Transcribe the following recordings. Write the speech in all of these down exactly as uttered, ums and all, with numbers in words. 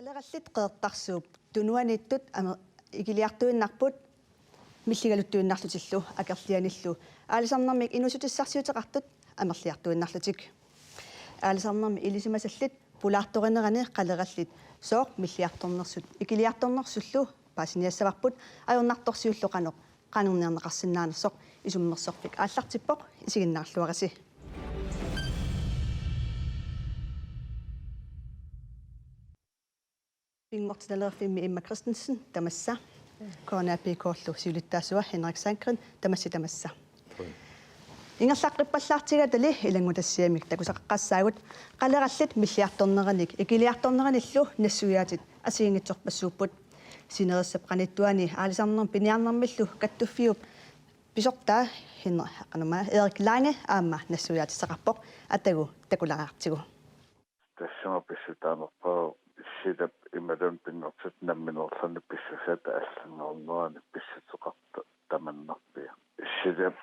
Qalerallit Qeqertarsuup Tunuaniittut amer-, ikiliartuinnarput milligaluttuinnarlutillu akerlianillu aalisarnermik inuussutissarsiuteqartut amerliartuinnarlutik. Aalisarnermi ilisimasallit pulaartorinerani qalerallit sooq milliartornersut ikiliartornersullu paasiniassavarput, ajornartorsiullu qanoq qaangerniarneqarsinnaanersoq Isummersorfik aallartippoq, isiginnaarluarisi. Pinngortitalerfimmi Imma Christensen, tamassa. K N A P K-llu siulittaasua Henrik Sandgreen, tamassi tamassa. Ingerlaqqippallaartigalutali ilanngutassiamik takusaqaqqassaagut. Qalerallit milliartorneranik ikiliartorneranillu nassuiaatit assigiinngitsorpassuupput. Sinerissap qanittuani aalisarnermut piniarnermillu kattuffiup pisortaa Henrik, qanormaa, Erik Lange aamma nassuiaatissaqarpoq, atagu takulaariartigu. Tassuma pissutaanerpaavoq silap imaluunniit pinngortitap nammineerluni pissusaata allanngornerani pissuteqartoq tamannarpiaq. Silap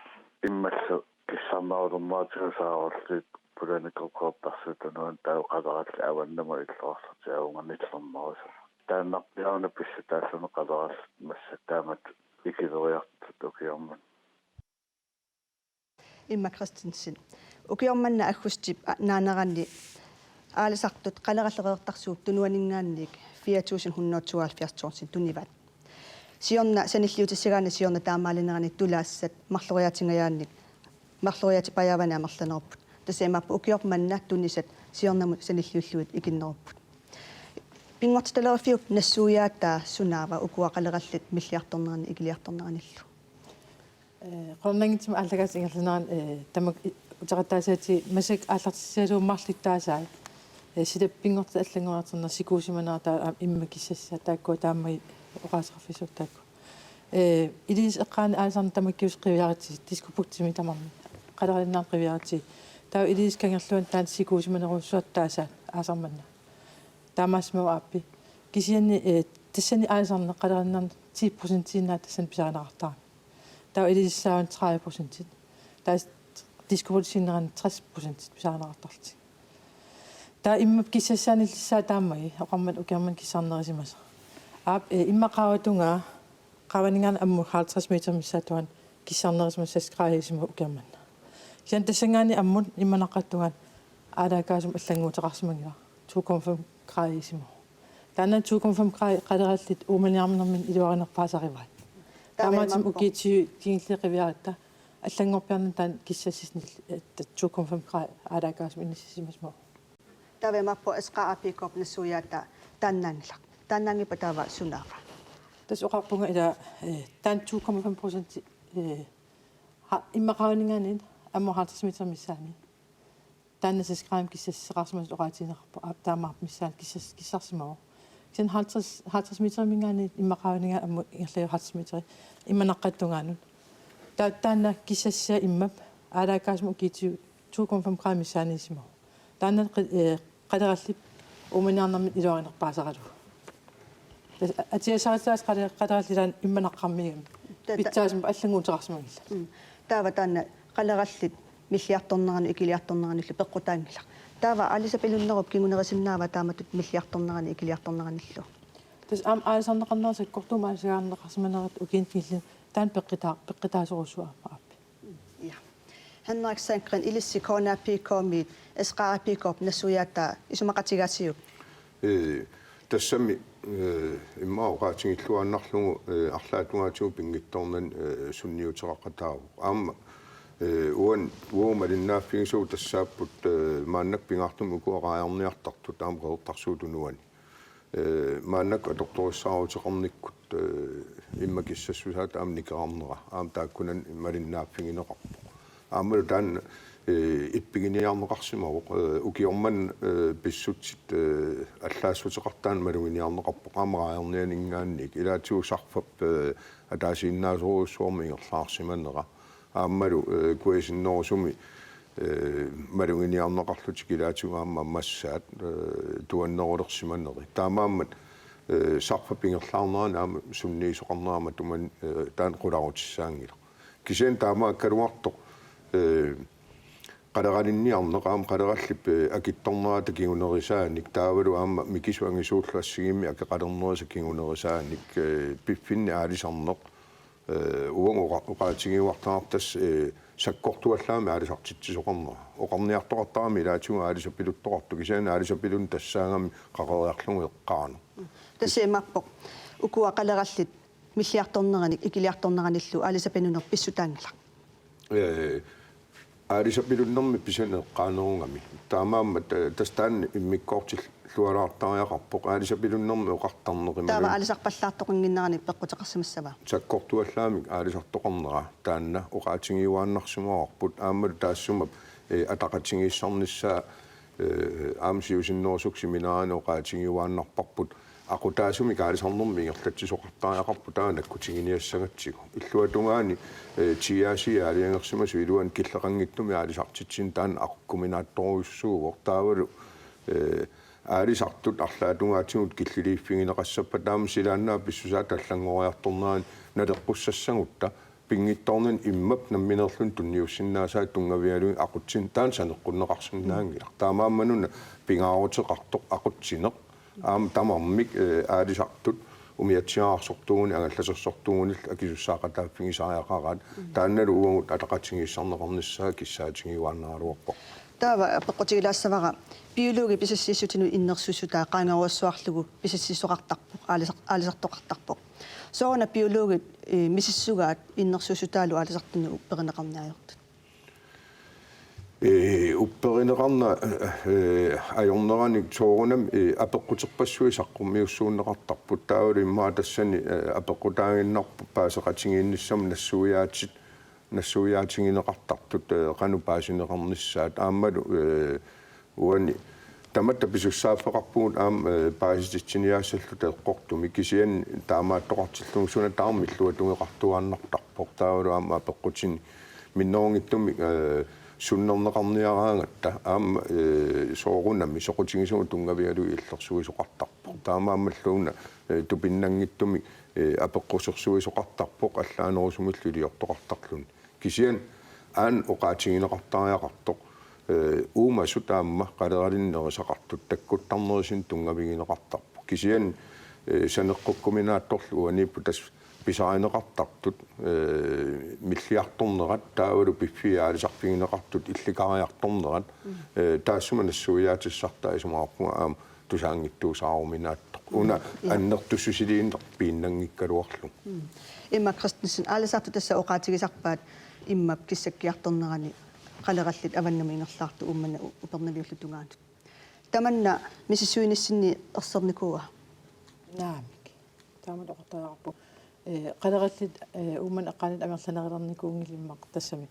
immallu kissarnerulerneratigut saarulliit pulaarnikuupput Qeqertarsuup Tunuani, taava qalerallit avannamut illoqarlutik avannganillernerusut. Taannarpiaruna pissutaalluni qalerallit massakkut taamatut ikileriartut ukioq manna. Imma Christensen. Ukioq manna aggustip a-, naanerani aalisartut Qalerallit Qeqertarsuup Tunuaninngaanniit fire tusind hundrede tooghalvfjerds tonsit tunivaat. Siorna sanilliutissagaanni siorna taamaalinerani tulaassat marloriaatingajaannik, marloriaatipajaavannik amerlanerupput. Tassa imaappoq ukioq manna tunisat siornamut sanilliullugit ikinnerupput. Pinngortitalerfiup nassuiaataa sunaava ukua qalerallit milliartornerannik ikiliartorneranillu? Ee, qularnanngitsumik aallakaatitut ingerlanerani, ee, tamakku i-, uteqattaasiaatigut massakkut aallartissialuit marluk taasai. Ee, silap pinngortitaq allanngoriartorneq sikuusimanerat taava aamma immaqa kissassisai taakkua taamaattut oqaaseqarfissaagut taakku. Ee, Ilisis eqqaani aalisarneq tamakkiusoq qiviaritsigit, Diskobugtimi tamarmi. Qaleralinnaani qiviaritsigit. Taava Ilisis kangerluani taanna sikuusimanerujussuartut taasaat aalisarneq manna. Taamaassimavoq aappi. Kisianni, ee, tassani aalisarneq qaleralinnaani ti procentiinnaat tassani pisarineqartarami. Taava Ilisissaani tredive procentit. Taava Diskobugtip sinnerani tres procentit pisarineqartarlutik. Taava immap kissassaanilissaa taammagi, oqarmat ukiormanna kissarnerisimasoq. Aap, ee, immaqa qaavatungaa, qaavaninngaanniit ammut halvtreds meter missaani tunisaat kissarnerisimasoq seks grader simavoq ukiormanna. Kisianni tassanngaanniit ammut immaqa naqqattungaani aalaakkaasumik allannguuteqarsimanngilaq, to komma fem grader simavoq. Taanna to komma fem grader qalerallit uumaniarnerminni iluarinerpaasarivaat. Taava taamaattumik imaappoq ukiut tyve kingulliit qiviaratta allanngorpiarnani taanna kissassisarnillu, ee, to komma fem grader aalaakkaasumik inissisimasimavoq. Taava imaappoq S Q A P K-p nassuiaataa taannaanngilaq. Taannaanngippat taava sunaava? Tassa oqarpunga ila, ee, taanna to komma fem procent, ee, ha-, immaqa qaavaninngaanniit ammut halvtreds meter missaani. Taanna seks grader kissassisaqarsimasoq oqaatigineqarpoq, aap, taamaappoq missaani kissas-, kissarsimavoq. Kisianni halvtreds, halvtreds meteriminngaanniit immaqa qaavaninngaanniit ammut ingerlajuvoq halvtreds meter immaqa naqqattungaanut. Taava taanna kissassisai immap aalaakkaasumik ukiut tyve to komma fem grader missaaniissimavoq. Taanna qi-, ee, qalerallip uumaniarnerminni iluarinerpaasaralugu. Tassa atisassarsiassat qale-, qalerallit ilaanni immaqa naqqarmigami. Ta-, ta-, pitsaasumik allannguuteqarsimanngillat. Mm. Taava taanna qalerallit milliartorneranut ikiliartorneranillu peqqutaanngilaq. Taava aalisap ilunnerup kingunerisinnaava taamatut milliartorneranut ikiliartorneranillu? Tassa aamma aalisarneqarnera sakkortuumik aalisagaarneqarsimanerat ukiuni kingullerni taanna peqqitaa-, peqqitaasorujussuuvoq aamma aappi. Ja. Henrik Sandgreen, ilissi K N A P K-miit S Q A P K-p nassuiaataa isumaqatigaasiuk? Ee, tassami, ee, immaqa oqaatigilluinnarlugu, ee, arlaatigut pinngitsoornani, ee, sunniuteqaqataavoq. Aamma, ee, uani, uagut malinnaaffigisagut tassaapput, ee, maannakkut pingaartumik ukua raajarniartartut aamma Qeqertarsuup Tunuani. Ee, maannakkut atortorissaaruteqarnikkut, ee, immaqa kissassusaata aamma nikerarnera, aamma taakkunani malinnaaffigineqarpoq. Aammalu taanna, ee, ippiginiarneqarsimavoq, ee, ukioq manna, ee, pissutsit, ee, allaassutissartaannik maluginiarneqarpoq, aamma raajarnianinngaanniit. Ilaatigut sarfap, ee, ataasiinnaasorujussuarmik ingerlaarsimanera. Aammalu, ee, kujasinnerusumi, ee, maluginiarneqarlutik ilaatigut aamma massaat, ee, tuannerulersimaneri. Taamaammat, ee, sarfap ingerlaarnerani aamma sunniisoqarnera matuma, ee, taanna qularutissaanngilaq. Kisianni taamaakkaluartoq, ee, qaleralinniarneq aamma qalerallit, eh, akitsornerata kingunerisaanik taavalu aamma mikisut angisuullu assigiimmik akeqalernerisa kingunerisaanik, eh, piffinni aalisarneq, eh, uagut oqa-, oqaatigiuartarput tassa, eh, sakkortuallaamik aalisartitsisoqarnera. Oqarniartoqartarami ilaatigut aalisapiluttoqartoq kisianni aalisapilunneq tassaagami qaqeriarlugu eqqaaneq. Tassa imaappoq ukua qalerallit milliartorneranik ikiliartorneranillu aalisapinunneq pissutaanngilaq. Eh, aalisapilunnermi pisaneq eqqaanerugami. Taamaammat, eh, tassa taanna immikkoortillualaartariaqarpoq aalisapilunnermi oqartarneq imaluunniit. Taava aalisarpallaartoqannginneranik peqquteqarsimassava? Sakkortuallaamik aalisartoqarnera taanna oqaatigiuaannarsimavarput aammalu taassuma, eh, ataqatigiissaarnissaa, eh, aamma siusinnerusukkut seminarinik oqaatigiuaannarparput. Aqutaasumik aalisarnermi ingerlatsisoqartariaqarpoq taava nakkutiginiassagatsigu. Illuatungaani, eh, T R C aalajangersimasoq iluani killeqanngitsumik aalisartitsineq taanna aqukkuminaatsorujussuuvoq taavalu, eh, aalisartut arlaatungaatigut killiliiffigineqassappat taama silaannaap pissusaata allanngoriartornerani naleqqussassagutta pinngitsoornani immap nammineerluni tunniussinnaasaat tunngavigalugit aqutsineq taanna saneqqunneqarsinnaanngilaq. Taamaammat una pingaaruteqartoq aqutsineq. Aamma tamarmik, eh, aalisartut umiatsiaararsortuugunik angallasersortuugunillu akisussaaqataaffigisariaqaraat. Taannalu uagut ataqatigiissaarneqarnissaa kissaatigiuaannaraluarparput. Taava peqqutigilaassavara biologit pisassiissutinut innersuussutaa qaangerujussuarlugu pisassiisoqartarpoq, aalisar-, aalisartoqartarpoq. Sooruna biologit, eh, misissugaat innersuussutaalu aalisartunut upperineqarneq ajortut? Eh, upperineqarneq, eh, ajorneranik soorunami, eh, apeqquterpassuit saqqummiussuunneqartarput. Taavalu immaqa tassani, eh, apeqqutaaginnarpoq paaseqatigiinnissamut nassuiaatit-, nassuiaatigineqartartut, eh, qanoq paasineqarnissaat. Aammalu, eh, uani tamatta pisussaaffeqarpugut aamma, eh, paasititsiniaassalluta eqqortumik kisianni taamaattoqartillugu suna tamarmi illuatungilluartuaannartarpoq taavalu aamma apeqqutini minnerunngitsumik, eh, sunnerneqarniaraangatta aamma, eh, soorunami soqutigisumut tunngavigalugit illersuisoqartarpoq. Taamaammalluuna, eh, tupinnanngitsumik, eh, apeqqusersuisoqartarpoq allaanerusumillu iliortoqartarluni. Kisianni aana oqaatigineqartariaqartoq, eh, uumasut aamma qaleralinnik nerisaqartut takkuttarnerisinnut tunngavigineqartarpoq. Kisianni, eh, saneqqukkuminaatsorlu uaniippoq tassa pisarineqartartut, eh, milliartornerat taavalu piffiit aalisarfigineqartut illikariartornerat, eh, taassuma nassuiaatissartaa isumaqarpunga aamma tusaanngittuusaaruminaattoq. Una annertussusiliineq piinnanngikkaluarlugu. Emma Christensen, aalisartut tassa oqaatigisarpaat immap kissakkiartornerani qalerallit avannamut ingerlaartut Uummannaq u-, Upernaviullu tungaanut. Tamanna misissuinissinni ersernikuua? Naamik. Taamatut oqartariaqarpoq. Eh, qalerallit, eh, Uummannap eqqaaniit amerlanerulernikuunngilaq immaqa tassami.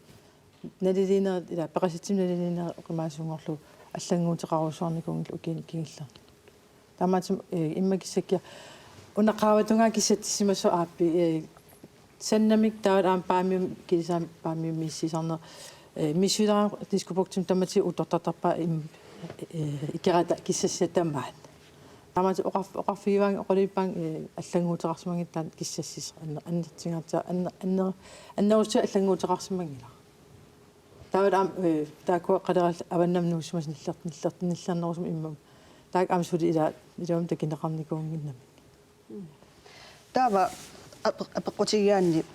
Naliliinerit ila peqasitsimik naliliinerit oqimaassuunngorlugu allannguuteqarujussuarnikuunngillat ukiuni kingullerni. Taamaattumik, eh, immaqa kissakkiar-, una qaavatungaa kissatsissimasoq aappi, eh, sannamik taavalu aamma Paamiut kilisaanik Paamiut misissuisarneq, eh, misissuineq Diskobugtimi tamatigut uuttortartarpaa im-, eh, ikerata kissassisat tamaat. Taamaattumik oqarf-, oqarfigivaannga oqalugiippaannga, eh, allannguuteqarsimanngitsoq taanna kissassisaq anner-, annertugaatsa-, anner-, anner-, annerusumik allannguuteqarsimanngilaq. Taavalu aamma, eh, taakkua qalerallit avannamut nuussimasut niller-, niller-, nillernerusumik immamut. Taakku aamma suli ila-, ilumut takuneqarnikuunnginnamik. Taava ape-, apeqqutigigaanni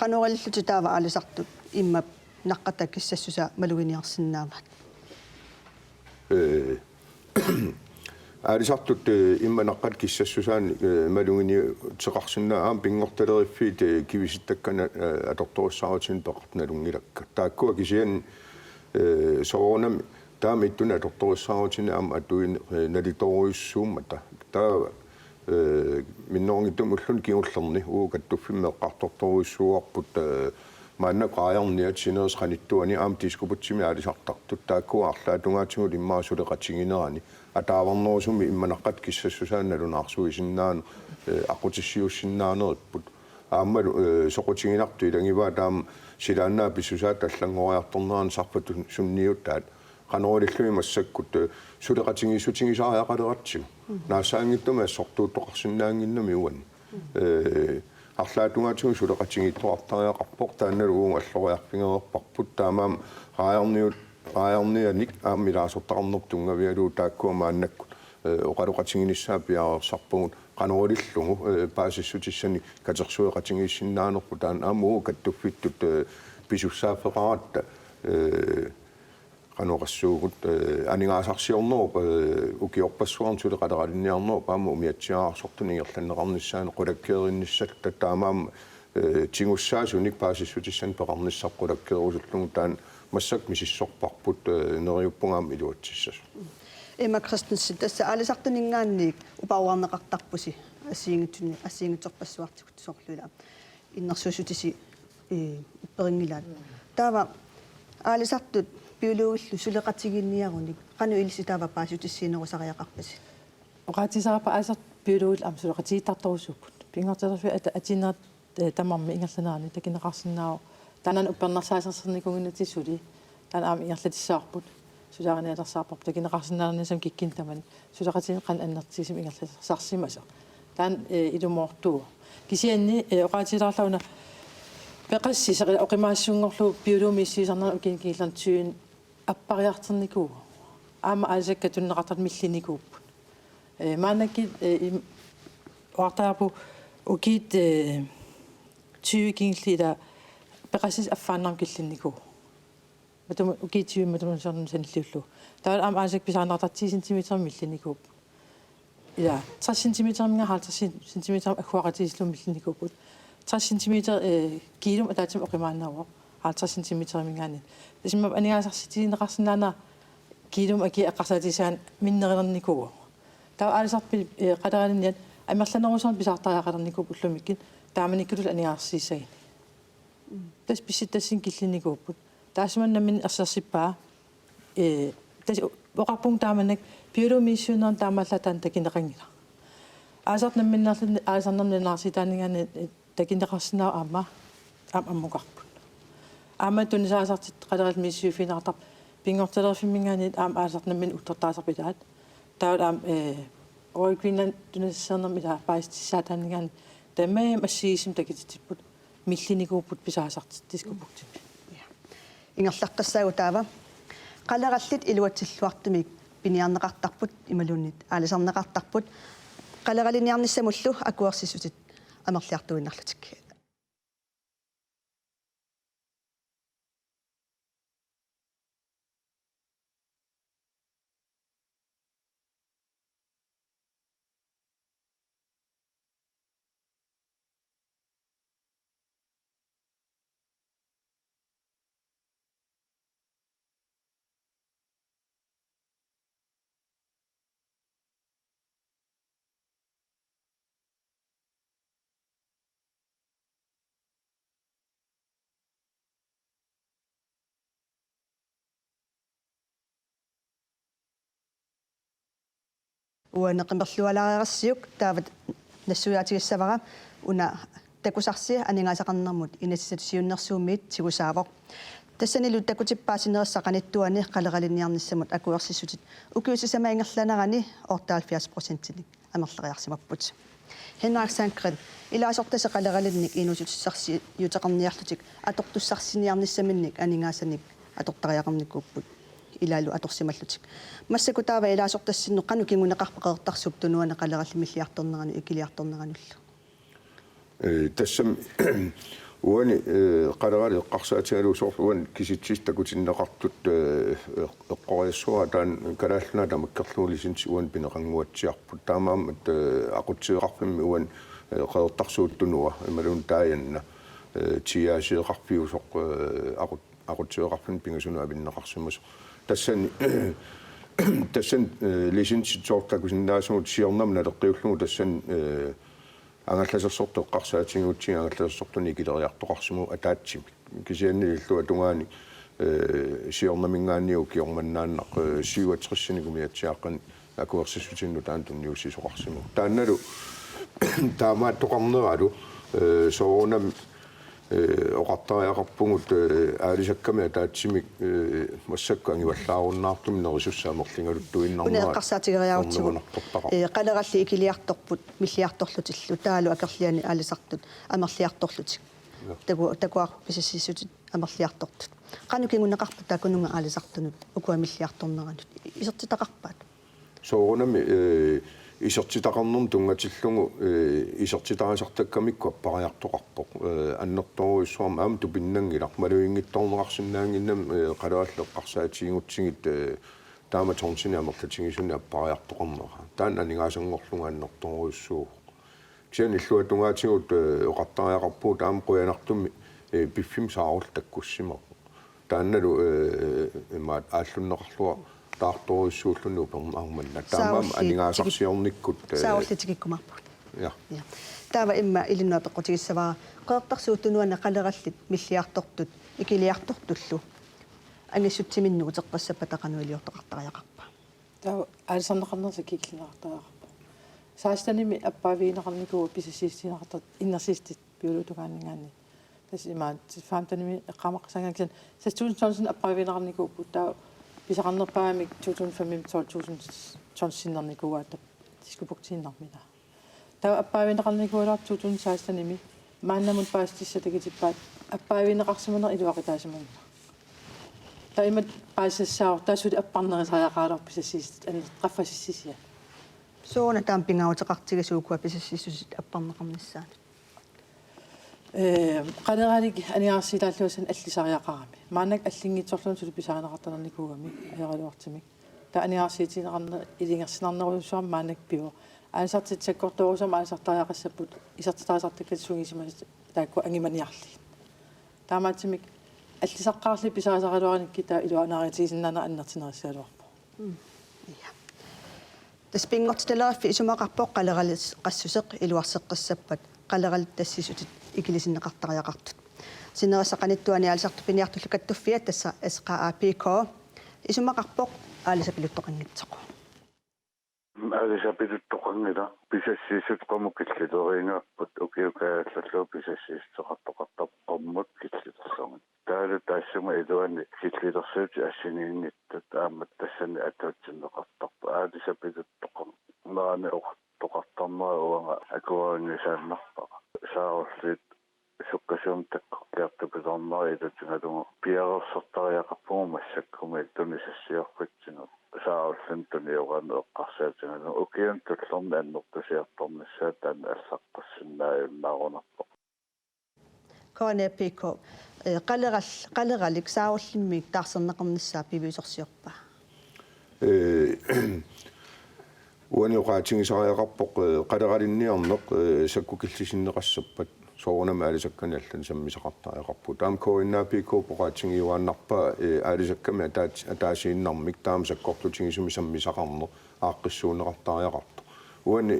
qanoq ilillutit taava aalisartut immap naqqata kissassusaa maluginiarsinnaavaat? Eh, aalisartut, eh, immap naqqata kissassusaannik, eh, maluginiuteqarsinnaavaat aamma pinngortitaleriiffiit, eh, kivisittakkanik, eh, atortorissaarutinik peqartut nalunngilakka. Taakkua kisianni, eh, soorunami taama ittunik atortorissaarutinik aamma atuineq, eh, nalitorujussuummata. Taava, eh, minnerunngitsumik ulluni kingullerni uagut kattuffimmi eqqartortorujussuuarput, eh, maannakkut raajarniat sinerissap qanittuani aamma Diskobugtimi aalisartartut. Taakkua arlaatungaatigut immaqa suleqatiginerani ataavarnerusumik immap naqqata kissassusaa nalunaarsuisinnaan-, eh, aqqutissiuussinnaaneripput. Aammalu, eh, soqutiginartut ilagivaat taama silaannaap pissusaata allanngoriartornerani sarfatut sunniutaat. Qanoq ilillugit massakkut, eh, suleqatigiissutigisariaqaleratsigu. Naassaanngitsumik assortuuttoqarsinnaannginnami uani. Eh, arlaatungaatigut suleqatigiittoqartariaqarpoq taannalu uagut alloriarfigereerparput taamaammat raajarniut Aajarnianik aamma ilaasortaqarnerput tunngavigalugu taakkua maannakkut, eh, oqaloqatiginissaat piareersarpagut qanoq ilillugu, eh, paasissutissanik katersueqatigiissinnaanerput taanna aamma uagut kattuffittut, eh, pisussaaffeqaratta, eh, qanoq oqassuugut, eh, aningaasarsiornerup, eh, ukiorpassuarni suli qaleralinniarnerup aamma umiatsiaararsortunik ingerlanneqarnissaanut qulakkeerinnissatta taamaammat, eh, tigussaasunik paasissutissanik peqarnissaq qulakkeerusullugu taanna massakkut misissorparput, eh, neriuppunga aamma iluatsissasoq. Emma Christensen, tassa aalisartuninngaanniit uparuarneqartarpusi assigiinngitsuni-, assigiinngitsorpassuartigut soorlu ila innersuussutisi, eh, upperinngilaat. Taava aalisartut biologillu suleqatigiinniarunik qanoq ilissi taava paasissutissiinerusariaqarpisi? Oqaatigisarpara aalisartut biologillu aamma suleqatigiittartorujussuupput. Pinngortitaleriviit ata-, atiinnera, eh, tamarmi ingerlanerani takuneqarsinnaavoq. Taanna uppernarsaasersornikuunnginnatsigit suli. Taanna aamma ingerlatissavarput. Suliarinialersaarparput takuneqarsinnaanissamut kikkunnit tamanit. Suleqatigiinneq qanoq annertutigisumik ingerlasarsimasoq. Taanna, eh, ilumoortuuvoq. Kisianni, eh, oqaatigilaarlunga peqassisoq ila oqimaasissunngorlugu biologiup misissuisarnera ukiuni kingullerni tyveni appariartornikuuvoq. Aamma aalisakkat tunineqartartut millinikuupput. Eh, maannakkut, eh, im-, oqartariaqarpugut ukiut, eh, tyve kingulliit ila peqassisoq affaannarmik killinnikuuvoq. Matuma-, ukiut tyve matuma soorunami sanilliullugu. Taavalu aamma aalisakkat pisarineqartartut ti centimeterimik millinikuupput. Ila, tres centimeteriminngaanniit halvtreds centimeterimik agguaqatigiissillugu millinikuupput. Tres centimeter, eh, kiilumik ataatsimik oqimaannarpoq. Halvtreds centimeteriminngaanniit. Tassa imaappoq aningaasarsitigineqarsinnaanera kiilumik akia eqqarsaatigisagaanni minnerilernikuuvoq. Taava aalisartut pi-, eh, qaleralinniat amerlanerusumik pisartariaqalernikuupput ullumikkut taamanikkutullu aningaasarsiissaguni. Tassa pissutsit tassani killinnikuupput. Taassuma nammineq ersersippaa. Ee, tassa oqarpunga taamaallaat biologiup misissuinerani taamaallaat taanna takuneqanngilaq. Aalisartut namminneerluni aalisarnermut nalunaarutigisaanninngaanniit, ee, takuneqarsinnaavoq aamma, aamma ammukarput. Aamma tunisassartik qalerallit misissuiffigineqartarput pinngortitaleriffimminngaanniit aamma aalisartut namminneq uuttortaasarput ilaat. Taavalu aamma, ee, Royal Greenland tunisassiornermi ilaat paasissutissaataanninngaanniit tamarmik assigiissummik takutitsipput. Millinikuupput pisaasartut Diskobugtimi. Ja. Ingerlaqqissaagut taava. Qalerallit iluatsilluartumik piniarneqartarput imaluunniit aalisarneqartarput qaleralinniarnissamullu akuersissutit amerliartuinnarlutik. Uani qimerlualaareersiuk taava nassuiaatigissavara una takusarsi aningaasaqarnermut inatsisartut siunnersuummit tigusaavoq. Tassanilu takutippaa sinerissap qanittuani qaleralinniarnissamut akuersissutit ukiut sisamat ingerlaneranni otteoghalvfjerds procentinik amerleriarsimapput. Henrik Sandgreen, ilaasortasi qaleralinnik inuussutissarsiuteqarniarlutik atortussarsiniarnissaminnik aningaasanik atortariaqarnikuupput ilaallu atorsimallutik. Massakkut taava ilaasortassinnut qanoq kinguneqarpa Qeqertarsuup Tunuani qalerallit milliartorneranut ikiliartorneranullu? Ee, tassami uani, ee, qalerallit eqqarsaatigalugu soorlu uani kisitsisit takutinneqartut, ee, eq-, eqqoriassuara taanna Kalaallit Nunaat tamakkerlugu licensit uani pineqannguatsiarput. Taamaammat, ee, aqutsisoqarfimmi uani, ee, Qeqertarsuup Tunua imaluunniit taajanna, ee, tiaasioqarfiusoq, ee, aqut-, aqutsisoqarfinni pingasunut avinneqarsimasoq. Tassani, tassani, ee, licensit soorlu takusinnaasavut siornamik naleqqiullugu tassani, ee, angallasersortut eqqarsaatigigutsigit angallasersortunik ikileriartoqarsimapput ataatsimik. Kisiannili illuatungaani, ee, siornaminngaanniit ukioq mannaannaq, ee, syvogtresinik umiatsiaaqqanik akuersissutinut taanna tunniussisoqarsimapput. Taannalu taamaattoqarneralu, ee, soorunami, ee, oqartariaqarpugut, ee, aalisakkamik ataatsimik, ee, massakkut angivallaarunnaartumik nerisussaat amerligaluttuinnarnera. Una eqqarsaatigeriarutsigu, ernumanartortaqarpoq. Ee, qalerallit ikiliartorput milliartorlutillu taavalu akerlianik aalisartut amerliartorlutik. Taku-, takuarput pisassiissutit amerliartortut. Qanoq kinguneqarpa taakkununnga aalisartunut ukua milliartorneranut? Isertitaqarpat? Soorunami, eh, isertitaqarnermut tunngatillugu, eh, isertitarisartakkamikku appariartoqarpoq. Eh, annertoorujussuarmik aamma tupinnanngilaq. Maluginngitsoorneqarsinnaannginnami, eh, Qalerallit Eqqarsaatigiigutsigit, eh, taama tonsinik amerlatigisunik appariartoqarnera. Taanna aningaasanngorlunga annertoorujussuuvoq. Kisianni illuatungaatigut, eh, oqartariaqarpugut aamma qujanartumik, eh, piffimmi saarullit takkussimavoq. Taannalu, eh, imaat aallunneqarluartaartorujussuulluni upernaarmanna. Taamaammat saarulliit aningaasarsiornikkut, eh, saarulliit tikikkumaarpugut. Ja. Ja. Taava immaqa Ilinnut apeqqutigissavara: Qeqertarsuup Tunuani qalerallit milliartortut ikiliartortullu angissutsiminnik nuuteqqissappata qanoq iliortoqartariaqarpa? Taava aalisarneqarnerisa kikillineqartariaqarpoq. Sekstenimi appaavigineqarnikuuvoq pisassiissutigineqartartut innersuussutit piuluup tungaaninngaanniit. Tassa imaat femtenimi eqqaamaqqisanngilanga, kisianni seks tusind tonsinik appaavigineqarnikuupput, taava pisaqarnerpaamik to tusind femimi tolv tusind tons sinnernikuuaat Diskobugtiinnarmita. Taava appaavigineqarnikuugaluartoq to tusind sekstenimi, maannamut paasissutissat takutippaat appaavigineqarsimaneq iluaqutaasimanngilaq. Taava imatut paasisassaavoq taava suli apparnerusariaqaraluarpoq pisassiissutitut anner-, qaffasissutissiat. Sooruna taama pingaaruteqartigisoq ukua pisassiissutit apparneqarnissaanut? Ee, qaleralik aningaasarsiutaalluassanik allisariaqarami. Maannakkut allinngitsorluunniit suli pisarineqartarnikuugami ajoraluartumik. Taava aningaasarsiutigineqarneq ilungersunarnerujussuarmik maannakkut pivoq. Aalisartut sakkortoorujussuarmik aalisartariaqassapput isertitarisartakkatit sungiusimasut taakku angumaniarlugit. Taamaattumik allisaqqaarlugit pisarisaraluarunikkit taava iluanaarutigisinnaanera annertunerussaagaluarpoq. Mm. Ja. Tassa Pinngortitaleriffik isumaqarpoq qaleraliqassuseq iluarseqqissappat qalerallit tassiissutit ikilisinneqartariaqartut. Sinerissap qanittuani aalisartut piniartullu kattuffiat, tassa S K A P K, isumaqarpoq aalisapiluttoqanngitsoq. Aalisapiluttoqanngilaq, pisassiissut qummut killileriinngaarput, ukiut kaajallallugu pisassiissuteqartoqartarput qummut killilerlugit. Taavalu taassuma iluani killilersuutit assigiinngitsut aamma tassani atuutsinneqartarput. Aalisapiluttoqarnerani oqartoqartarnera uanga akuerinngisaannarpara. Saarulliit sukkasuumik takkukkiartupiloornera ilutigalugu piareersartariaqarpugut massakkumut tunisassiorfitsigut. Saarulliit tunioraanni eqqarsaatigalugu ukiuni tullerni annertusiartornissaa taanna allaqqussinnaajunnaarunarpoq. K N A P K, eh, qaleral-, qaleralik saarullimmik taarserneqarnissaa piviusorsiorpa? Ee, uani oqaatigisariaqarpoq, ee, qaleralinniarneq, ee, sakkukillisinneqassappat soorunami aalisakkanik allanik sammisaqartariaqarpugut. Taama K N A P K-p oqaatigiuaannarpaa, ee, aalisakkamik ataat-, ataasiinnarmik taama sakkortutigisumik sammisaqarneq aaqqissuunneqartariaqartoq. Uani,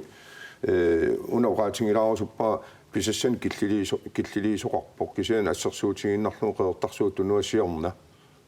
ee, una oqaatigilaarusuppara pisassanik killiliiso-, killiliisoqarpoq, kisianni assersuutigiinnarlugu Qeqertarsuup Tunuap siorna,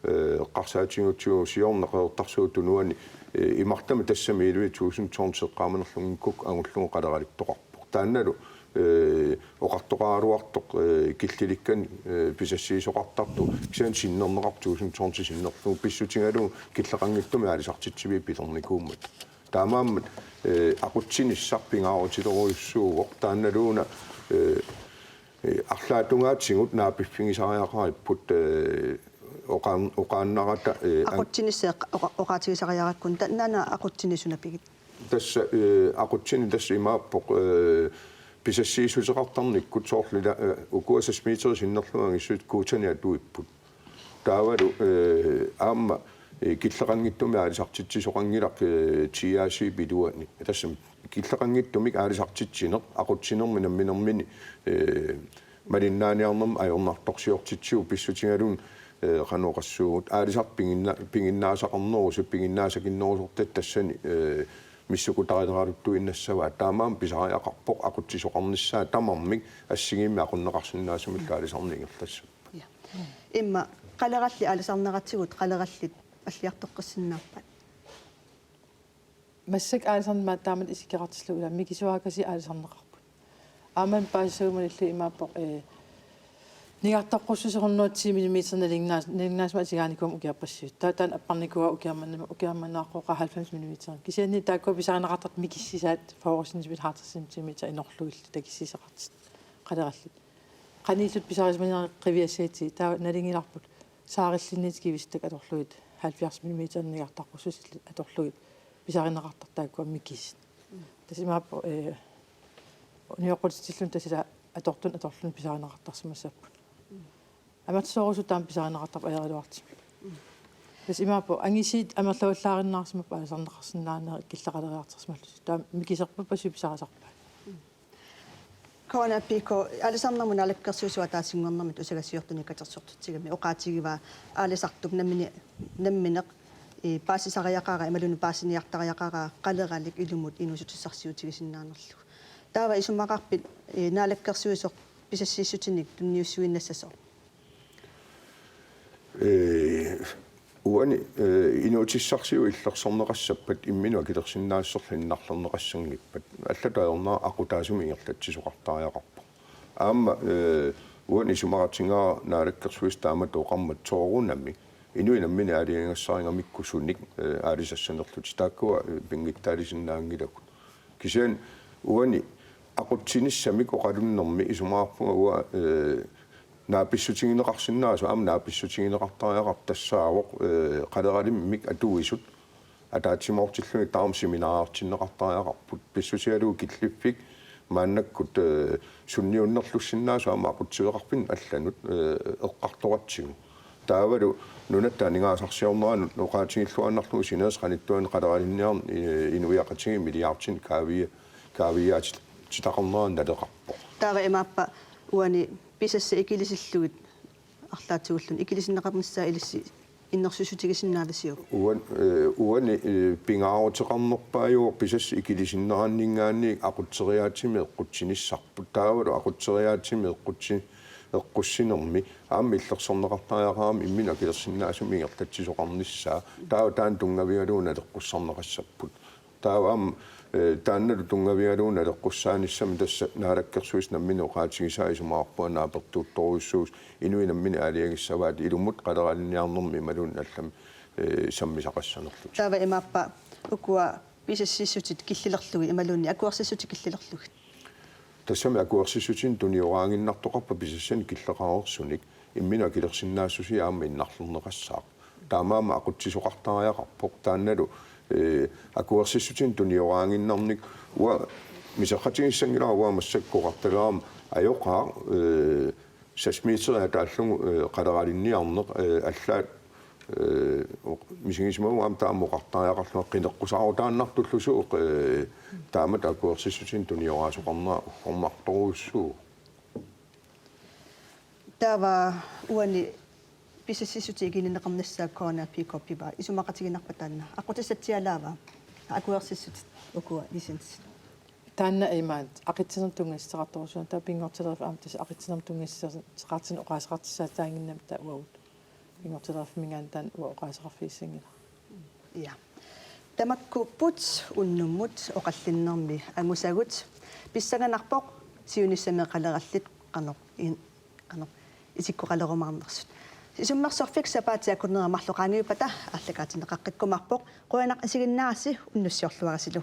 ee, eqqarsaatigigutsigu siorna Qeqertarsuup Tunuani, ee, imartami tassami elleve tusind tons eqqaamanerlunngikkukku angullugu qaleralittoqarpoq. Taannalu, ee, oqartoqaraluartoq, ee, killilikkani, ee, pisassiisoqartartoq, kisianni sinnerneqarpoq tusind tonsi sinnerlugu pissutigalugu killeqanngitsumik aalisartitsiviit pilernikuummata. Taamaammat, ee, aqutsinissaq pingaarutilerujussuuvoq, taannaluuna, ee, ee, arlaatungaatigut naapiffigisariaqaripput, ee, oqaan-, oqaannarata, ee, an- Aqutsinissaq oqa-, oqaatigisariarakku, ta-, naana aqutsineq suna pigit? Tassa, ee, aqutsineq tassa imaappoq, ee, pisassiissuteqartarnikkut soorlu ila, ee, ukua seksmeterit sinnerlugit angisuut Guutanik atuipput. Taavalu, ee, aamma, ee, killeqanngitsumik aalisartitsisoqanngilaq, ee, T R C-p iluani. Tassami killeqanngitsumik aalisartitsineq aqutsinermi namminermini, ee, malinnaaniarnermut ajornartorsiortitsivoq pissutigalugu, ee, qanoq oqassuugut, aalisartut piginna-, piginnaasaqarnerusut, piginnaasakinnerusortatit tassani, ee, missukkutarileraluttuinnassavaat. Taamaammat pisariaqarpoq aqutsisoqarnissaa tamarmik assigiimmik aqunneqarsinnaasumillu aalisarneq ingerlassapput. Ja. Immaqa qalerallit aalisarneratigut qalerallit alliartoqqissinnaappat? Massakkut aalisarneq maani taamatut isikkoqartillugu, ila mikisuakkasi aalisarneqarput. Aamma paasissagumanillu imaappoq, ee, nigartoqqussuseq hundrede ti millimeter nalinginnaas-, nalinginnaasumik atugaanikuugami ukiorpassuit. Taava taanna apparnikuuara ukiormanna-, ukiormannaaqquuqaaq halvfems millimeter. Kisianni taakkua pisarineqartartut mikisusaat fyrre centimeter, halvtreds centimeter inorlugillu takussisoqartut qalerallit. qaniillutik pisarisimanerat qiviassagatsigu, taava nalunngilarput saarilluunniit kivissutaq atorlugit, halvfjerds millimeter nigartaqqussusillit atorlugit pisarineqartartut taakkua mikisit. Tassa imaappoq, eh, unioqqutitsillutik tassa atortunik atorlugit pisarineqartarsimassapput. Amerlasoorujussuaq taama pisarineqartarpoq ajoriluartumik. Tassa imaappoq angisuut amerlavallaarinnarsimappat aalisarneqarsinnaaneq killeqaleriartorsimallutik. Taava mikiserput passuit pisarisarpaat. K N A P K, Aalisarnermut Naalakkersuisut ataasinnguarnermut tusagassiortunik katersortitsigami oqaatigivaa aalisartup nammini-, nammineq, eh, paasisariaqaraa imaluunniit paasiniartariaqaraa qaleralik ilumut inuussutissarsiutigisinnaanerlugu. Taava isumaqarpit, eh, naalakkersuisoq pisassiissutinik tunniussuinnassasoq? Ee, uani, ee, inuussutissarsiutit illersorneqassappat imminut akilersinnaassuserlu innarlerneqassanngippat. Allatut ajornera aqutaasumik ingerlatsisoqartariaqarpoq. Aamma, ee, uani isumaqatigaara Naalakkersuisut taamatut oqarmat soorunami inuit namminneq aalajangigassarigamikku sunik, ee, aalisassanerlutik. Taakkua, ee, pinngitsaalisinnaanngilagut. Kisianni uani aqutsinissamik oqalunnermi isumaqarpunga uanga, ee, naapissutigineqarsinnaasoq, aamma naapissutigineqartariaqartoq tassaavoq, ee, qaleralimmik atuisut ataatsimoortillugit taama seminariartinneqartariaqarput. Pissutigalugu killiffik maannakkut, ee, sunniunnerlussinnaasut aamma aqutsiveqarfinnut allanut, ee, eqqartoratsigu. Taavalu nunatta aningaasarsiorneranut oqaatigilluinnarlugu sinerissap qanittuani qaleralinniarneq, ee, inuiaqatigiit milliardinik kaavia-, kaaviiaatitaqarnera naleqarpoq. Taava imaappa uani pisassat ikilisillugit arlaatigut ikilissinneqarnissaa ilissi innersuussutigisinnaavisiuk? Uan-, ee, uani, ee, pingaaruteqarnerpaajuvoq pisassat ikilissinneranninngaanniit aqutseriaatsimik eqqutsinissarput. Taavalu aqutseriaatsimik eqqutsi-, eqqussinermi aamma illersorneqartariaqarami imminut akilersinnaasumik ingerlatsisoqarnissaa. Taava taanna tunngavigalugu naleqqussarneqassapput. Taava aamma, ee, taannalu tunngavigalugu naleqqussaanissami tassa Naalakkersuisut namminneq oqaatigisaa isumaqarpunga naapertuuttorujussuusoq inuit namminneq aalajangissavaat ilumut qaleralinniarnermi imaluunniit allamik, ee, sammisaqassanerlutik. Taava imaappa ukua pisassiissutit killilerlugit imaluunniit akuersissutit killilerlugit? Tassami akuersissutinik tunioraaginnartoqarpat pisassanik killeqareersunik imminut akilersinnaassusia aamma innarlerneqassaaq. Taamaammat aqutsisoqartariaqarpoq taannalu, ee, akuersissutinik tunioraaginnarnik uanga miserratigissanngilara uanga massakkut oqartagara aamma ajoqaaq, ee, seks meter ataallugu, ee, qaleralinniarneq, ee, allaat, ee, oq-, misigisimavunga aamma taama oqartariaqarlunga qineqqusaarutaannartullu suut, ee, taamatut akuersissutinik tunioraasoqarnera uggornartorujussuuvoq. Taava uani pisassiissutit ikineqarnissaat K N A P K-p pivaa isumaqatiginarpa taanna? Aqqutissatsialaava akuersissutit ukua licensit? Taanna imaat aqitsinermut tunngassuteqartorujussuuvoq, taava pinngortilerfik aamma tassa aqitsinermut tunngassuteqartinik oqaaseqartussaataannginnami taava uagut. Pinngortilerfimminngaanniit taanna uanga oqaaseqarfigissanngilara. Ja. Tamakkuupput unnummut oqallinnermi angusagut. Pissanganarpoq siunissami qalerallit qanoq in-, qanoq isikkoqalerumaarnersut. Isummersorfik sapaatip akunnerata marluk qaangiuppata aallakaatinneqaqqikkumaarpoq. Qujanaq isiginnaarassi, unnussiorluarisilu.